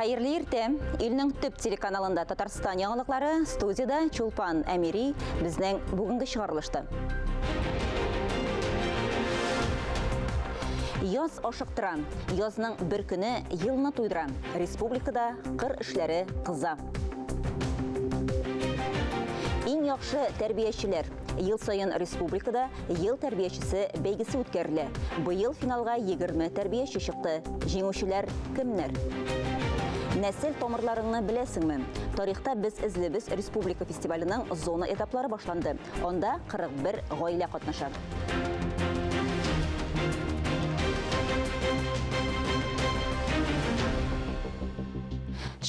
Хәерле иртә! Илнең төп телеканалында Татарстан яңалыклары, студиядә Чулпан Әмири, безнең бүгенге чыгарылышта. Яз ашыктыра. Язның бер көне елны туйдыра. Республикада кыр эшләре кыза. Иң яхшы тәрбиячеләр. Ел саен республикада Ел тәрбиячесе бәйгесе үткәрелә. Быел финалга 20 тәрбияче чыкты. Җиңүчеләр кемнәр? Нәсел тамырларыңны беләсеңме? Тарихта без эзлебез республика фестиваленең зона этаплары башланды. Анда 41 гаилә катнаша.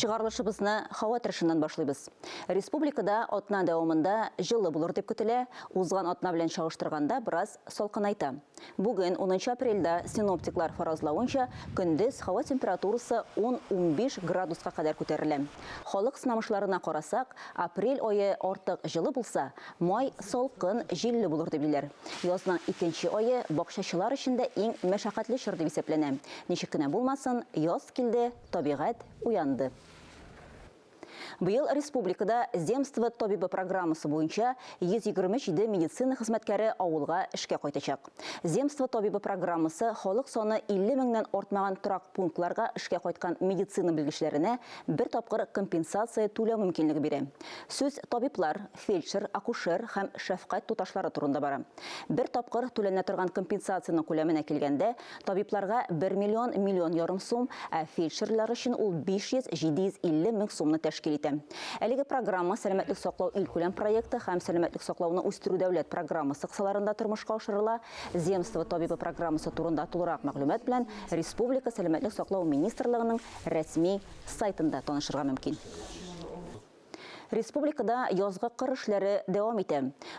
Чыгарылышыбызны һава торышыннан башлыйбыз. Республикада атна дәвамында җылы булыр дип көтелә. Узган атна белән чагыштырганда бераз салкынайта. Бүген, унынчы апрельдә, синоптиклар фаразлавынча, көндез һава температурасы ун-унбиш градуска кадәр күтәрелә. Халык сынамышларына карасак, апрель ае артык җылы булса, май салкын, җилле булыр дип диләр. Язның икенче ае бакчачылар өчен дә иң мәшәкатьле чор дип исәпләнә. Ничек кенә булмасын, яз килде, табигать уянды. Быел республикада Земство табибы программасы буенча 127 медицина хезмәткәре авылга эшкә кайтачак. Земство табибы программасы халык саны 50 меңнән артмаган торак пунктларга эшкә кайткан медицина белгечләренә бер тапкыр компенсация түләү мөмкинлеге бирә. Сүз табиблар, фельдшер, акушер һәм шәфкать туташлары турында бара. Бер тапкыр түләнә торган компенсациянең күләменә килгәндә, Табибларга бер миллион, миллион ярым сум, ә фельдшерлар өчен ул 500-750 мең сумны тәшкил итә. Әлеге программа Сәламәтлек саклау илкүләм проекты һәм Сәламәтлек саклауны үстерү дәүләт программасы кысаларында тормышка ашырыла. Земство табибы программасы турында тулырак мәгълүмат белән республика Сәламәтлек саклау министрлыгының рәсми сайтында танышырга мөмкин. Республикада язгы кыр эшләре дәвам итә.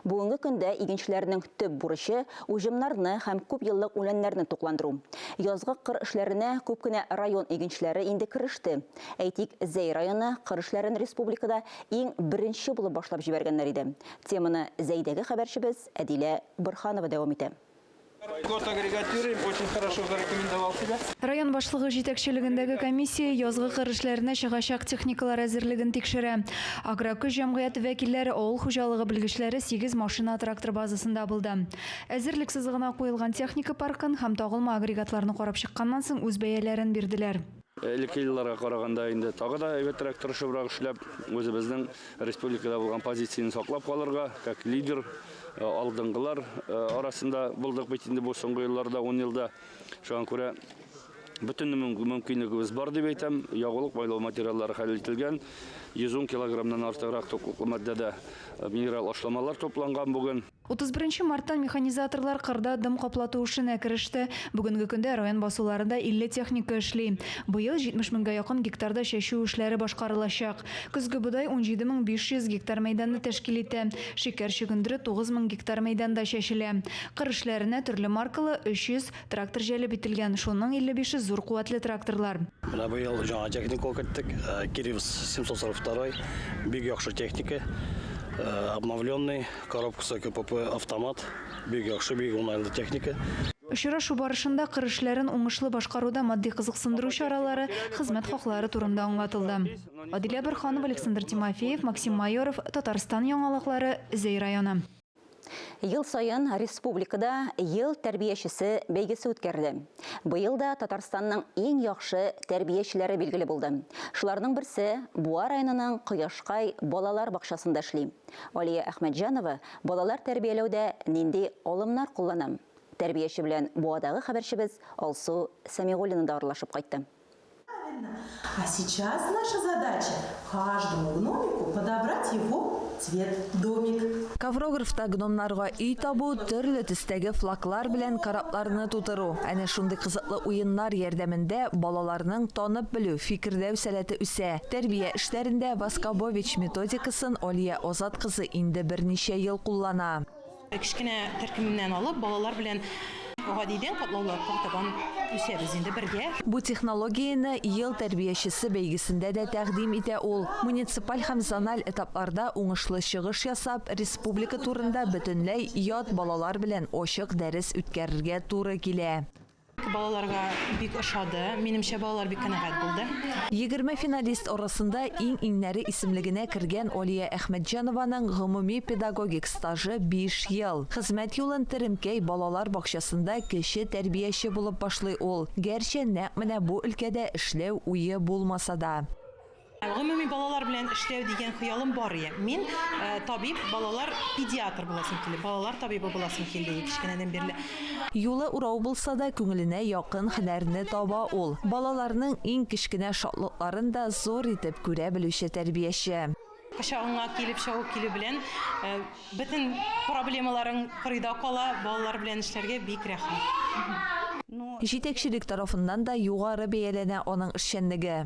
Бүгенге көндә игенчеләрнең төп бурычы, уҗымнарны һәм күпьеллык үләннәрне тукландыру. Язгы кыр эшләренә күп кенә район игенчеләре инде кереште. Әйтик, Зәй районы кыр эшләрен республикада иң беренче булып башлап җибәргәннәр иде. Теманы Зәйдәге хәбәрчебез Әдилә Борһанова дәвам итә. Год агрегатируем, очень хорошо зарекомендовал себя. Район башлыгы җитәкчелегендәге комиссия язгы кыр эшләренә чыгачак техникалар әзерлеген тикшерә. Агрокөч җәмгыяте вәкилләре, авыл хуҗалыгы белгечләре сигез машина-трактор базасында булды. Әзерлек сызыгына куелган техника паркын һәм тагылма агрегатларны карап чыкканнан соң үз бәяләрен бирделәр. Элекке елларга караганда инде тагы да әйбәтрәк, тырышыбрак эшләп, үзебезнең республикада булган позицияне саклап калырга, как лидер, алдынгылар арасында булдык бит инде бу соңгы елларда, ун елда. Шуңа күрә бөтен мөмкинлегебез бар дип әйтәм. Ягулык майлау материаллары хәл ителгән. 110 килограммнан артыграк туклыклы матдәдә минерал ашламалар тупланган бүген. 31 нче марттан механизаторлар кырда дым каплату эшенә кереште. Бүгенге көндә район басуларында 50 техника эшли. Быел 70 меңгә якын гектарда чәчү эшләре башкарылачак. Көзге бодай 17500 гектар мәйданны тәшкил итә. Шикәр чөгендере 9000 гектар мәйданда чәчелә. Кыр эшләренә төрле маркалы 300 трактор җәлеп ителгән, шуның 55-е зур куәтле тракторлар. Менә быел яңа техника керттек, Киревс 742, бик яхшы техника, обновленный. Коробкасы КПП автомат, бик яхшы, бик уңайлы техника. Очрашу барышында кыр эшләрен уңышлы башкаруда матди кызыксындыру чаралары, хезмәт хаклары турында аңлатылды. Адилә Борһанова, Александр Тимофеев, Максим Майоров, Татарстан яңалыклары, Зәй районы. Ел саен республикада Ел тәрбиячесе бәйгесе үткәрелә. Быел да Татарстанның иң яхшы тәрбиячеләре билгеле булды. Шуларның берсе Буа районының Кояшкай балалар бакчасында эшли. Алия Әхмәтҗанова балалар тәрбияләүдә нинди алымнар куллана? Тәрбияче белән Буадагы хәбәрчебез Алсу Сәмигуллина да аралашып кайтты. А сейчас наша задача каждому гномику подобрать его цвет домик. Коврографта гномнарга өй табу, төрле төстәге флаглар белән корабларны тутыру. Әнә шундый кызыклы уеннар ярдәмендә балаларның танып белү, фикерләү сәләте үсә. Тәрбия эшләрендә Воскобович методикасын Алия Азат кызы инде берничә ел куллана. Кечкенә төркемнән алып, балалар белән гадидән катлаулылыкка табан үсәбез инде бергә. Бу технологияне Ел тәрбиячесе бәйгесендә дә тәкъдим итә ул. Муниципаль һәм зональ этапларда уңышлы чыгыш ясап, республика турында бөтенләй ят балалар белән ачык дәрес үткәрергә туры килә. Балаларга бик ошады. Минемчә, балалар бик канәгать булды. 20 финалист арасында иң-иңнәре исемлегенә кергән Алия Әхмәтҗанованың гомуми педагогик стажы 5 ел. Хезмәт юлын Теремкәй балалар бакчасында кече тәрбияче булып башлый ул. Гәрчә нәкъ менә бу өлкәдә эшләү уе булмаса да. Гомуми балалар белән эшләү дигән хыялым бар иде. Мин табиб, балалар педиатр буласым килде, балалар табибы буласым килде кечкенәдән бирле. Юлы урау булса да, күңеленә якын һөнәрне таба ул. Балаларның иң кечкенә шатлыкларын да зур итеп күрә белүче тәрбияче. Кочагыңа килеп чабып килү белән бөтен проблемаларың кырыйда кала, балалар белән эшләргә бик рәхәт. Җитәкчелек тарафыннан да югары бәяләнә аның эшчәнлеге.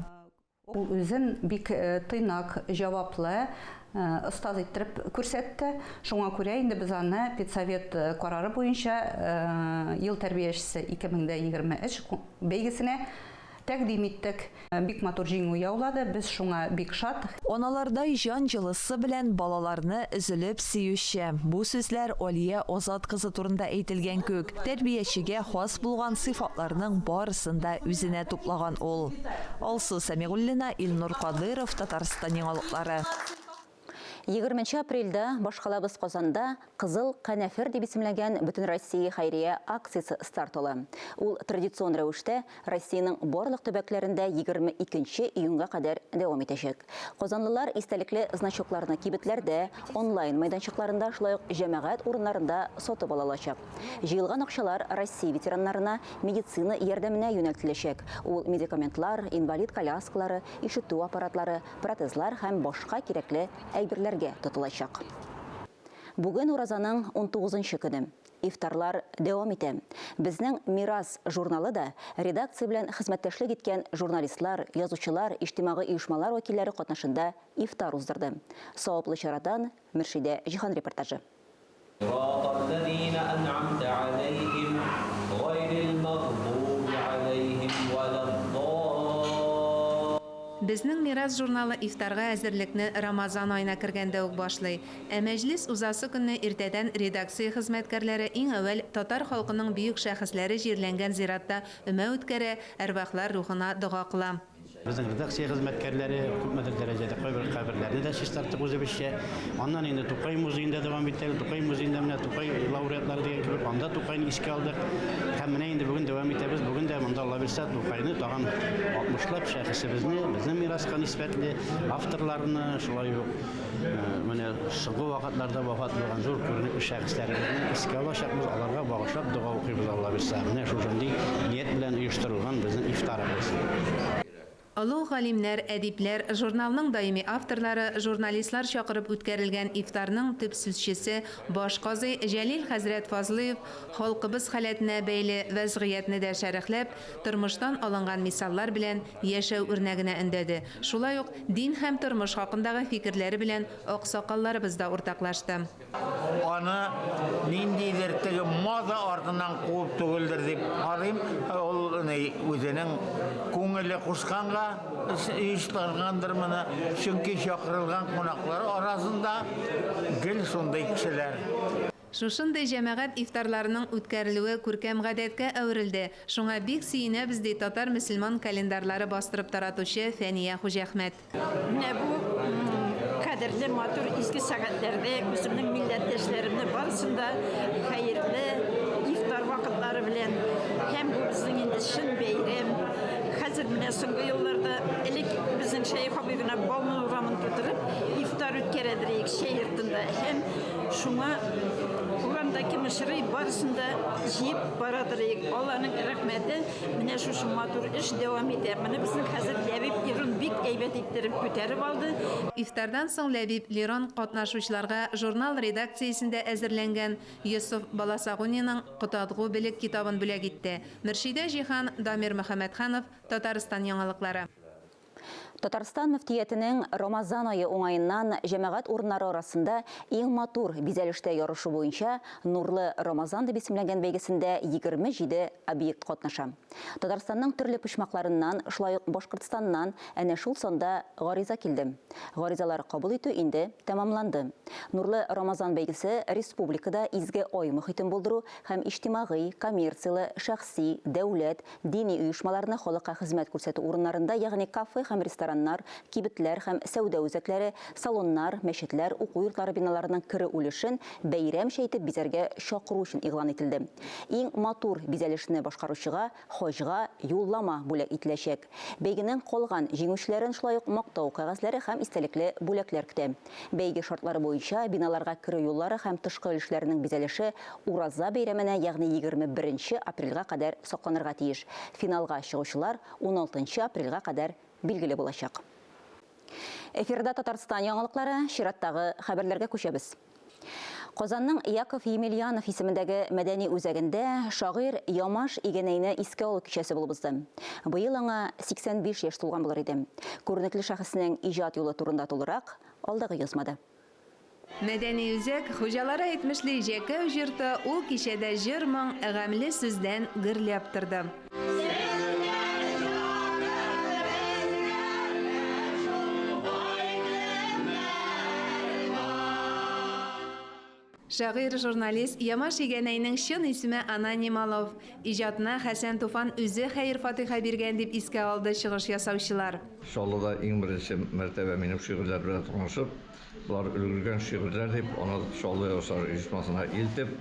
Ул үзен бик тыйнак, җаваплы остаз иттереп күрсәтте. Шуңа күрә инде без аны педсовет карары буенча ел тәрбиячесе 2023 бәйгесенә тәкъдим иттек. Бик матур җиңү яулады, без шуңа бик шат. Аналардай җан җылысы белән балаларны өзелеп сөюче. Бу сүзләр Алия Азат кызы турында әйтелгән күк. Тәрбиячегә хас булган сыйфатларның барысын да үзенә туплаган ул. Алсу Сәмигуллина, Илнур Кадыров, Татарстан яңалыклары. 20 апрельдә башкалабыз Казанда Кызыл канәфер дип исемләнгән Бөтенроссия хәйрия акциясе старт ала. Ул традицион рәвештә Россиянең барлык төбәкләрендә 22 июньгә кадәр дәвам итәчәк. Казанлылар истәлекле значокларны кибетләрдә, онлайн мәйданчыкларында, шулай ук җәмәгать урыннарында сатып ала алачак. Җыелган акчалар Россия ветераннарына медицина ярдәменә юнәлтеләчәк. Ул медикаментлар, инвалид коляскалары, ишетү аппаратлары, протезлар һәм башка кирәкле әйберләргә тотылачак. Бүген уразаның 19 көне. Ифтарлар дәвам итә. Безнең Мирас журналы да редакция белән хезмәттәшлек иткән журналистлар, язучылар, иҗтимагый оешмалар вәкилләре катнашында ифтар уздырды. Саваплы чарадан Мөршидә Җиһан репортажы. Безнең Мирас журналы ифтарга әзерлекне Рамазан аена кергәндә үк башлый. Ә мәҗлес узасы көнне иртәдән редакция хезмәткәрләре иң әүвәл татар халкының бөек шәхесләре җирләнгән зиратта өмә үткәрә, әрвахлар рухына дога кыла. Безнең редакция хезмәткәрләре күпмедер дәрәҗәдә кайбер каберләрне дә чистарттык үзебезчә. Аннан инде Тукай музеенда дәвам итәбез. Тукай музеенда менә Тукай лауреатлары дигән кебек анда Тукайны искә алдык. Һәм менә инде бүген дәвам итәбез. Бүген дә монда Алла бирсә Тукайны тагын 60лап шәхесебезне, безнең мираска нисбәтле авторларны, шулай ук менә соңгы вакытларда вафат булган зур күренекле шәхесләребезне искә алачакбыз, аларга багышлап дога укыйбыз Алла бирсә. Менә шушындый ният белән оештырылган безнең ифтарыбыз. Олуг галимнәр, әдипләр, журналның даими авторлары, журналистлар чакырып үткәрелгән ифтарның төп сүзчесе баш казый Җәлил хәзрәт Фазлыев халкыбыз халәтенә бәйле вәзгыятьне дә шәрехләп, тормыштан алынган мисаллар белән яшәү үрнәгенә өндәде. Шулай ук дин һәм тормыш хакындагы фикерләре белән аксакалларыбыз да уртаклашты. Аны ниндидер теге маза артыннан куып түгелдер дип карыйм. Ул үзенең күңеле кушканга оештыргандыр моны. Чөнки чакырылган кунаклар арасында гел шундый кешеләр. Шушындый җәмәгать ифтарларының үткәрелүе күркәм гадәткә әверелде. Шуңа бик сөенәбез, ди татар мөселман календарлары бастырып таратучы Фәния Хуҗәхмәт. Менә бу кадерле матур изге сәгатьләрдә үземнең милләттәшләремне барысын да хәерле ифтар вакытлары белән, һәм бу безнең инде чын бәйрәм. Хәзер менә соңгы елларда элек безнең Шәех абый гына Бауман урамын тутырып ифтар үткәрәдер идек чәй йортында, һәм шуңа урамда кем очрый барысын да җыеп барадыр идек. Алланың рәхмәте, менә шушы матур эш дәвам итә. Моны безнең хәзер Ләбиб Лерон бик әйбәт иттереп күтәреп алды. Ифтардан соң Ләбиб Лерон катнашучыларга журнал редакциясендә әзерләнгән Йосыф Баласагуниның Котадгу белек китабын бүләк итте. Мөршидә Җиһан, Дамир Мөхәммәтханов, Татарстан яңалыклары. Татарстан мөфтиятенең Рамазан ае уңаеннан җәмәгать урыннары арасында иң матур бизәлештә ярышу буенча Нурлы Рамазан дип исемләнгән бәйгесендә 27 объект катнаша. Татарстанның төрле почмакларыннан, шулай ук Башкортстаннан әнә шул санда гариза килде. Гаризалар кабул итү инде тәмамланды. Нурлы Рамазан бәйгесе республикада изге ай мохитен булдыру һәм иҗтимагый, коммерцияле, шәхси, дәүләт, Дини оешмаларны халыкка хезмәт күрсәтү урыннарында, ягъни кафе һәм рестораннар, кибетләр һәм сәүдә үзәкләре, салоннар, мәчетләр, уку йортлары биналарының керү өлешен бәйрәмчә итеп бизәргә чакыру өчен игълан ителде. Иң матур бизәлешне башкаручыга хаҗга юллама бүләк ителәчәк. Бәйгенең калган җиңүчеләрен шулай ук мактау кәгазьләре һәм истәлекле бүләкләр көтә. Бәйге шартлары буенча, биналарга керү юллары һәм тышкы өлешләренең бизәлеше Ураза бәйрәменә, ягъни 21 апрельгә кадәр сакланырга тиеш. Финалга чыгучылар 16 апрельгә кадәр билгеле булачак. Эфирда Татарстан яңалыклары, чираттагы хәбәрләргә күчәбез. Казанның Яков Емельянов исемендәге мәдәни үзәгендә шагыйрь Ямаш Игәнәйне искә алу кичәсе булып узды. Быел аңа 85 яшь тулган булыр иде. Күренекле шәхеснең иҗат юлы турында тулырак алдагы язмада. Мәдәни үзәк, хуҗалары әйтмешли, Җәкәү җорты ул кичәдә җыр-моң, гамьле сүздән гөрләп торды. Шагыйрь, журналист Ямаш Игәнәйнең чын исеме Ананий Малов. Иҗатына Хәсән Туфан үзе хәер-фатыйха биргән, дип искә алды чыгыш ясаучылар. Чаллыда иң беренче мәртәбә минем шигырьләр белән танышып, Болар өлгергән шигырьләр дип, аны Чаллы язучылар оешмасына илтеп,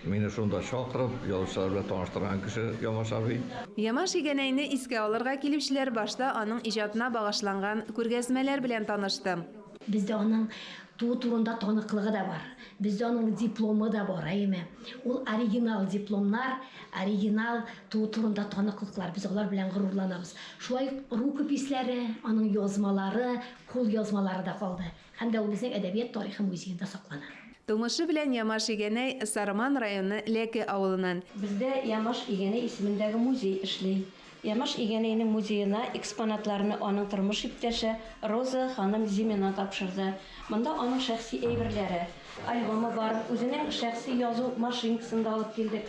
мине шунда чакырып, язучылар белән таныштырган кеше Ямаш абый. Ямаш Игәнәйне искә алырга килүчеләр башта аның иҗатына багышланган күргәзмәләр белән танышты. Бездә аның туу турында таныклыгы да бар. Бездә аның дипломы да бар, әйеме? Ул оригинал дипломнар, оригинал туу турында таныклыклар. Без алар белән горурланабыз. Шулай ук рукописьләре, аның язмалары, Кул язмалары да калды һәм дә ул безнең әдәбият тарихы музеенда саклана. Тумышы белән Ямаш Игәнәй Сарман районы Ләке авылыннан. Бездә Ямаш Игәнәй исемендәге музей эшли. Ямаш Игәнәйнең музеена экспонатларны аның тормыш иптәше Роза ханым Зимина тапшырды. Монда аның шәхси әйберләре, альбомы бар, үзенең шәхси язу машинкасын да алып килдек.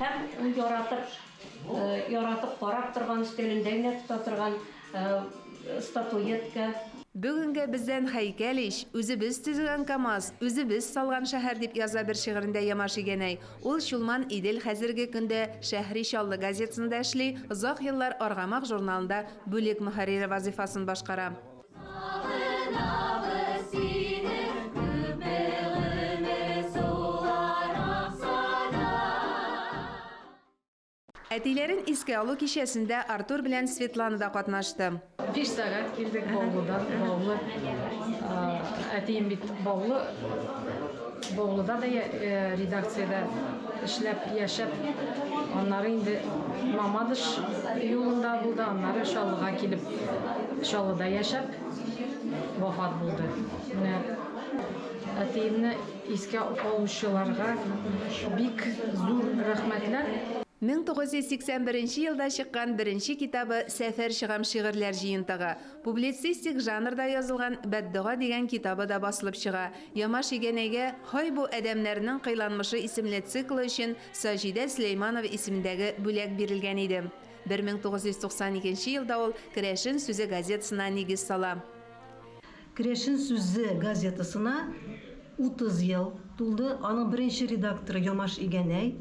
Һәм ул яратып, яратып карап торган, өстәлендә генә тота торган Статуэтка. Бүгенгә бездән һәйкәл ич, үзебез төзегән КАМАЗ, үзебез салган шәһәр, дип яза бер шигырендә Ямаш Игәнәй. Ул Чулман Идел хәзерге көндә Шәһри Чаллы газетасында эшли, озак еллар Аргамак журналында бүлек мөхәррире вазыйфасын башкара. Сагынабыз сине, күпме гомер сулар акса да. Әтиләрен искә алу кичәсендә Артур белән Светлана да катнашты. Биш сәгать килдек Баулыдан, Баулы. Әтием бит Баулы, Баулыда да редакциядә эшләп, яшәп, аннары инде Мамадыш юлында булды, аннары Чаллыга килеп, Чаллыда яшәп, вафат булды. Менә әтиемне Искә алучыларга бик зур рәхмәтләр. 1981 елда чыккан беренче китабы Сәфәр чыгам шигырьләр җыентыгы. Публицистик жанрда язылган Бәддога дигән китабы да басылып чыга. Ямаш Игәнәйгә Һай бу адәмнәрнең кыйланмышы исемле циклы өчен Саҗидә Сөләйманова исемендәге бүләк бирелгән иде. 1992 елда ул Керәшен сүзе газетасына нигез сала. Керәшен сүзе газетасына 30 ел тулды. Аның беренче редакторы Ямаш Игәнәй.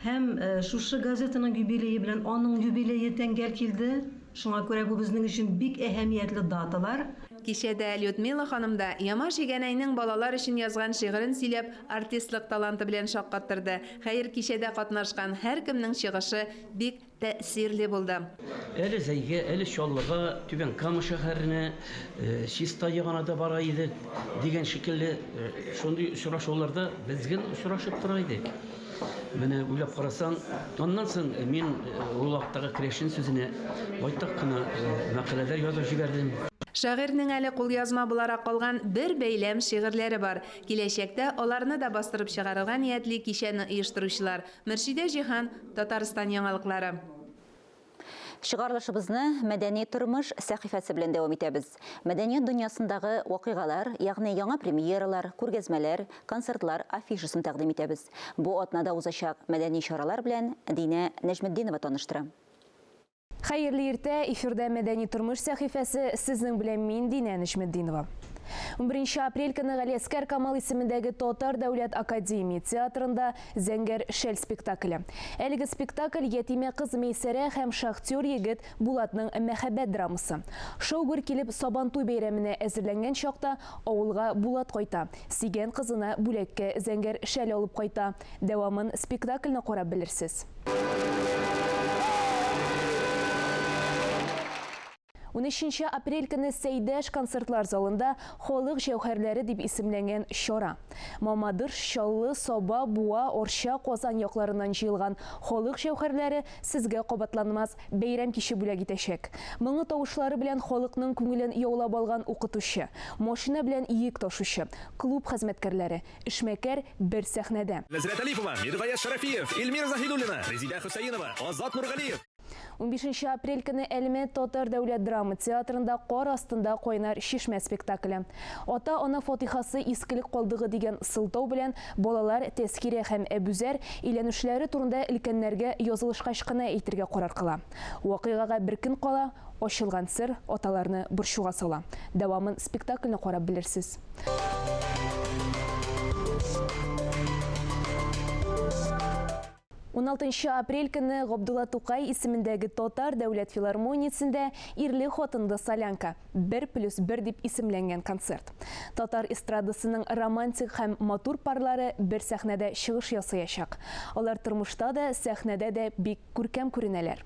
Һәм шушы газетаның юбилее белән аның юбилее тәңгәл килде. Шуңа күрә бу безнең өчен бик әһәмиятле даталар. Кичәдә Людмила ханым да Ямаш Игәнәйнең балалар өчен язган шигырен сөйләп, артистлык таланты белән шаккаттырды. Хәер, кичәдә катнашкан һәркемнең чыгышы бик Тәэсирле булды. Әле Зәйгә, әле Чаллыга, Түбән Кама шәһәренә, Чистай ягына да бара идек, дигән шикелле, шундый очрашуларда без гел очрашып тора идек. Менә уйлап карасаң, аннан соң мин ул вакыттагы керәшен сүзенә байтак кына мәкаләләр язып җибәрдем. Шагыйрьнең әле кулъязма буларак калган бер бәйләм шигырьләре бар. Киләчәктә аларны да бастырып чыгарырга ниятли кичәне оештыручылар. Мөршидә Җиһан, Татарстан яңалыклары. Чыгарылышыбызны мәдәни тормыш сәхифәсе белән дәвам итәбез. Мәдәният дөньясындагы вакыйгалар, ягъни яңа премьералар, күргәзмәләр, концертлар афишасын тәкъдим итәбез. Бу атнада узачак мәдәни чаралар белән Динә Нәҗметдинова таныштыра. Хәерле иртә, эфирда Мәдәни тормыш сәхифәсе, сезнең белән мин Динә Нәҗметдинова. 11 апрель көне Галиәскәр Камал исемендәге Татар дәүләт академия театрында Зәңгәр шәл спектакле. Әлеге спектакль ятимә кыз Мәйсәрә һәм шахтер егет Булатның мәхәббәт драмасы. Шау-гөр килеп Сабантуй бәйрәменә әзерләнгән чакта авылга Булат кайта. Сөйгән кызына бүләккә зәңгәр шәл алып кайта. Дәвамын спектакльне карап белерсез. Унөченче апрель көне Сәйдәш концертлар залында Халык җәүһәрләре дип исемләнгән чара. Мамадыш, Чаллы, Саба, Буа, Арча, Казан якларыннан җыелган халык җәүһәрләре сезгә кабатланмас бәйрәм киче бүләк итәчәк. Моңлы тавышлары белән халыкның күңелен яулап алган укытучы, машина белән йөк ташучы, клуб хезмәткәрләре, эшмәкәр бер сәхнәдә. Нәзирә Талипова, Миргаяз Шәрәфиев, Эльмира Заһидуллина, Резидә Хөсәенова, Азат Нургалиев. Унбишенче апрель көне Әлмәт татар дәүләт драма театрында Кар астында кайнар чишмә спектакле. Ата-ана фатихасы искелек калдыгы дигән сылтау белән балалар Тәскирә һәм Әбүзәр өйләнүчеләре турында өлкәннәргә язылышкач кына әйтергә карар кыла. Вакыйгага бер көн кала, ачылган сер аталарны борчуга сала. Дәвамын спектакльне карап белерсез. Уналтынчы апрель көне Габдулла Тукай исемендәге Татар дәүләт филармониясендә Ирле-хатынлы солянка, бер плюс бер дип исемләнгән концерт. Татар эстрадасының романтик һәм матур парлары бер сәхнәдә чыгыш ясаячак. Алар тормышта да, сәхнәдә дә бик күркәм күренәләр.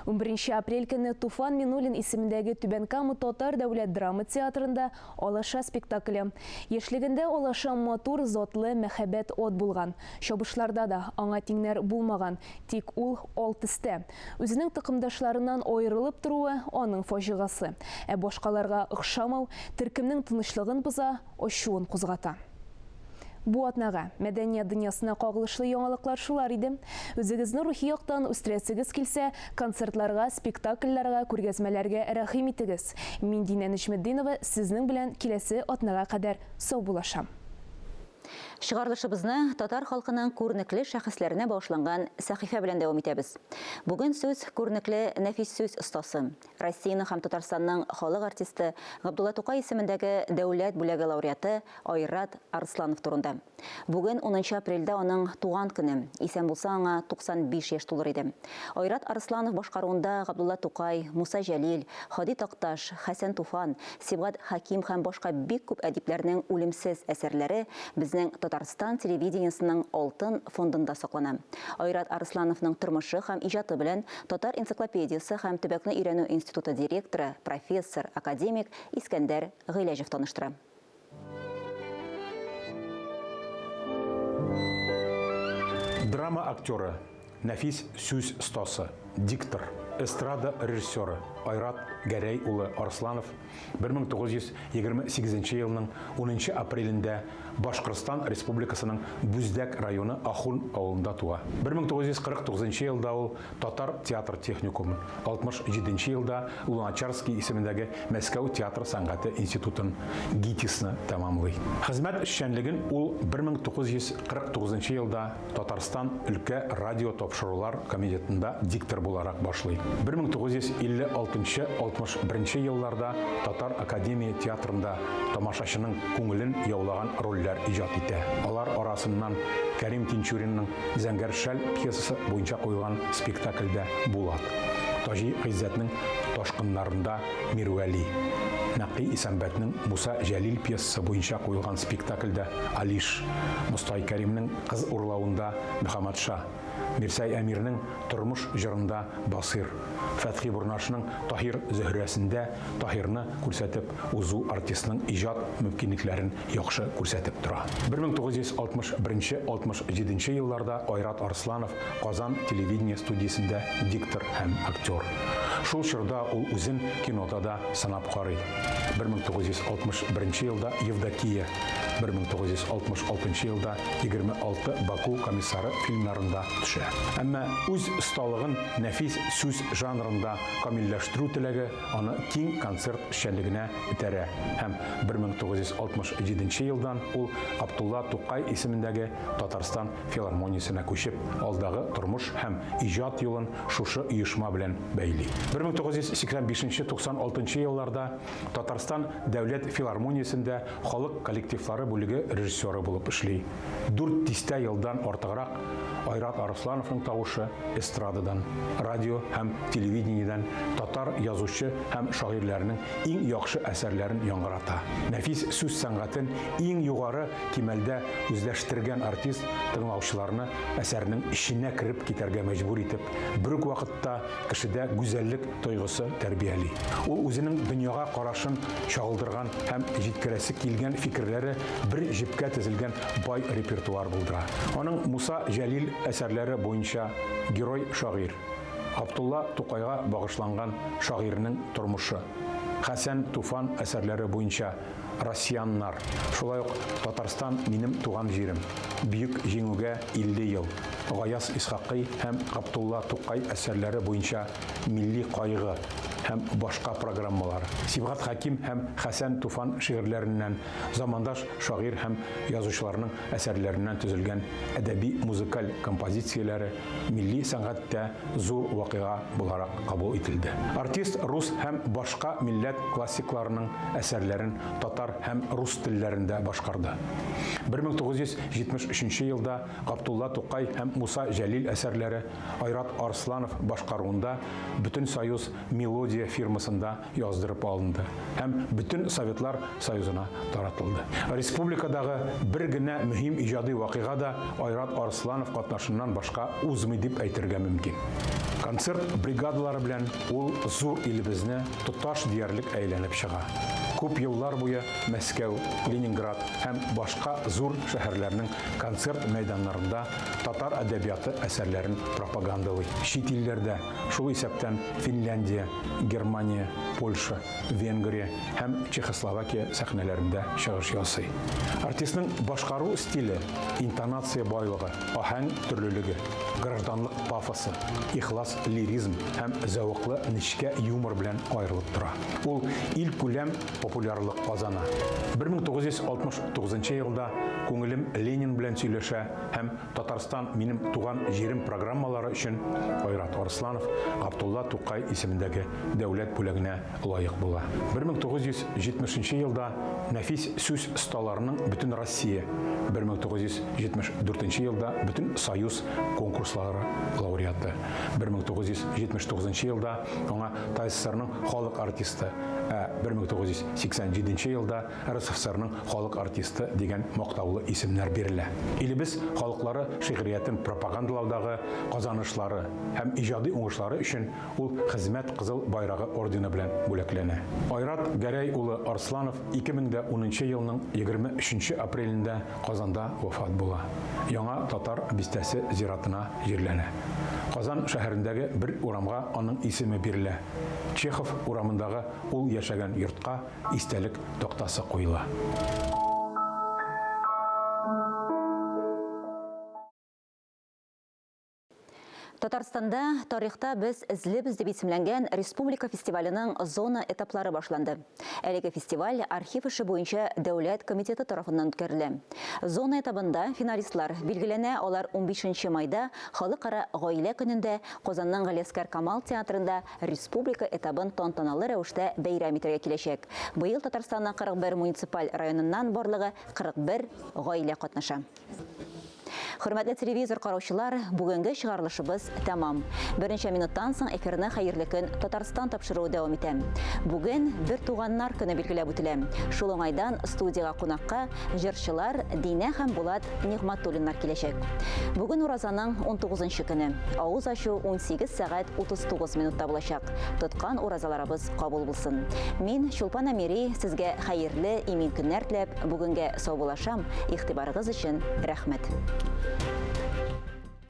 Унберенче апрель көне Туфан Минуллин исемендәге Түбән Кама татар дәүләт драма театрында Алаша спектакле. Яшьлегендә Алаша матур, затлы, мәһабәт ат булган. Чабышларда да аңа тиңнәр булмаган. Тик ул ал төстә. Үзенең токымдашларыннан аерылып торуы, аның фаҗигасы. Ә башкаларга охшамау, төркемнең тынычлыгын боза, ачуын кузгата. Бу атнага мәдәният дөньясына кагылышлы яңалыклар шулар иде. Үзегезне рухи яктан үстерәсегез килсә, концертларга, спектакльләргә, күргәзмәләргә рәхим итегез. Мин Динә Нөҗметдинова сезнең белән киләсе атнага кадәр саубуллашам. Чыгарылышыбызны татар халкының күренекле шәхесләренә багышланган сәхифә белән дәвам итәбез. Бүген сүз күренекле нәфис сүз остасы, Россиянең һәм Татарстанның халык артисты, Габдулла Тукай исемендәге Дәүләт бүләге лауреаты Айрат Арсланов турында. Бүген, унынчы апрельдә аның туган көне. Исән булса, аңа 95 яшь тулыр иде. Айрат Арсланов башкаруында Габдулла Тукай, Муса Җәлил, Һади Такташ, Хәсән Туфан, Сибгат Хәким һәм башка бик күп әдипләрнең үлемсез әсәрләре безнең Татарстан телевидениесының алтын фондында саклана. Айрат Арслановның тормышы һәм иҗаты белән Татар энциклопедиясе һәм төбәкне өйрәнү институты директоры, профессор, академик Искәндәр Гыйләҗев таныштыра. Драма актеры, нәфис сүз остасы, диктор, эстрада режиссеры Айрат Гәрәй улы Арсланов 1928 елның 10 апрелендә Башкортстан Республикасының Бүздәк районы Ахун авылында туа. 1949 елда ул Татар театр техникумын, 67 нче елда Луначарский исемендәге Мәскәү театр сәнгате институтын, ГИТИСны тәмамлый. Хезмәт эшчәнлеген ул 1949 елда Татарстан өлкә радиотапшырулар комитетында диктор буларак башлый. 1956-61 елларда Татар академия театрында тамашачының күңелен яулаган рольләр иҗат итә. Алар арасыннан Кәрим Тинчуринның Зәңгәр шәл пьесасы буенча куелган спектакльдә Булат, Таҗи Гыйззәтнең Ташкыннарында Мирвәли, Нәкый Исәнбәтнең Муса Җәлил пьесасы буенча куелган спектакльдә Алиш, Мостай Кәримнең Кыз урлавында Мөхәммәтша, Мирсәй Әмирнең Тормыш җырында Басыйр, Фәтхи Бурнашның Таһир Зөһрәсендә Таһирны күрсәтеп узу артистның иҗат мөмкинлекләрен яхшы күрсәтеп тора. 1961-67 елларда Айрат Арсланов Казан телевидение студиясендә диктор һәм актер. Шул чорда ул үзен кинода да сынап карый. 1961 елда Евдокия, 1966 елда 26 Баку комиссары фильмнарында төшә. төшә. Әмма үз осталыгын нәфис сүз жанрында камилләштерү теләге аны киң концерт эшчәнлегенә этәрә һәм 1967 елдан ул Габдулла Тукай исемендәге Татарстан филармониясенә күчеп, алдагы тормыш һәм иҗат юлын шушы оешма белән бәйли. 1985-96 елларда Татарстан дәүләт филармониясендә халык коллективлары бүлеге режиссеры булып эшли. Дүрт дистә елдан артыграк Айрат Арыслановның тавышы эстрададан, радио һәм телевидениедән татар язучы һәм шагыйрьләренең иң яхшы әсәрләрен яңгырата. Нәфис сүз сәнгатен иң югары кимәлдә үзләштергән артист тыңлаучыларны әсәрнең эченә кереп китәргә мәҗбүр итеп, бер үк вакытта кешедә гүзәллек тойгысы тәрбияли. Ул үзенең дөньяга карашын чагылдырган һәм җиткерәсе килгән фикерләре бер җепкә тезелгән бай репертуар булдыра. Аның Муса Җәлил әсәрләре буенча Герой-шагыйрь, Габдулла Тукайга багышланган Шагыйрьнең тормышы, Хәсән Туфан әсәрләре буенча Россияннар, шулай ук Татарстан минем туган җирем, Бөек Җиңүгә 50 ел, Гаяз Исхакый һәм Габдулла Тукай әсәрләре буенча Милли кайгы һәм башка программалар, Сибгат Хәким һәм Хәсән Туфан шигырьләреннән, замандаш шагыйрь һәм язучыларның әсәрләреннән төзелгән әдәби-музыкаль композицияләре милли сәнгатьтә зур вакыйга буларак кабул ителде. Артист рус һәм башка милләт классикларының әсәрләрен татар һәм рус телләрендә башкарды. 1973 елда Габдулла Тукай һәм Муса Җәлил әсәрләре Айрат Арсланов башкаруында Бөтенсоюз мелодия фирмасында яздырып алынды һәм бөтен Советлар Союзына таратылды. Республикадагы бер генә мөһим иҗади вакыйга да Айрат Арсланов катнашыннан башка узмый дип әйтергә мөмкин. Концерт бригадалары белән ул зур илебезне тоташ диярлек әйләнеп чыга. Күп еллар буе Мәскәү, Ленинград һәм башка зур шәһәрләрнең концерт мәйданнарында татар әдәбияты әсәрләрен пропагандалый. Чит илләрдә, шул исәптән Финляндия, Германия, Польша, Венгрия һәм Чехословакия сәхнәләрендә чыгыш ясый. Артистның башкару стиле, интонация байлыгы, аһәң төрлелеге, гражданлык пафосы, ихлас лиризм һәм зәвыклы нечкә юмор белән аерылып тора. Ул илкүләм популярлык казана. 1969 елда Күңелем Ленин белән сөйләшә һәм Татарстан минем туган җирем программалары өчен Айрат Арсланов Габдулла Тукай исемендәге дәүләт бүләгенә лаек була. 1970 елда нәфис сүз осталарының Бөтенроссия, 1974 елда Бөтенсоюз конкурслары лауреаты, 1979 елда аңа ТАССРның халык артисты, ә 1987 елда РСФСРның халык артисты дигән мактаулы исемнәр бирелә. Илебез халыклары шигъриятен пропагандалаудагы казанышлары һәм иҗади уңышлары өчен ул Хезмәт Кызыл Байрагы ордены белән бүләкләнә. Айрат Гәрәй улы Арсланов 2010 елның 23 апрелендә Казанда вафат була. Яңа Татар бистәсе зиратына җирләнә. Казан шәһәрендәге бер урамга аның исеме бирелә. Чехов урамындагы ул яшәгән йортка истәлек тактасы куела. Татарстанда тарихта без эзлебез дип исемләнгән республика фестиваленең зона этаплары башланды. Әлеге фестиваль архив эше буенча дәүләт комитеты тарафыннан үткәрелә. Зона этабында финалистлар билгеләнә, алар 15 майда Халыкара гаилә көнендә Казанның Галиәсгар Камал театрында республика этабын тантаналы рәвештә бәйрәм итәргә киләчәк. Быел Татарстанның 41 муниципаль районыннан барлыгы 41 гаилә катнаша. Хөрмәтле телевизор караучылар, бүгенге чыгарылышыбыз тәмам. Берничә минуттан соң эфирны Хәерле көн Татарстан тапшыруы дәвам итә. Бүген бер туганнар көне билгеләп үтелә. Шул уңайдан студиягә кунакка җырчылар Динә һәм Булат Нигъматуллиннар киләчәк. Бүген уразаның 19 көне. Авыз ачу 18 сәгать 39 минутта булачак. Тоткан уразаларыбыз кабул булсын. Мин, Чулпан Әмири, сезгә хәерле, имин көннәр теләп, бүгенгә саубуллашам. Игътибарыгыз өчен рәхмәт.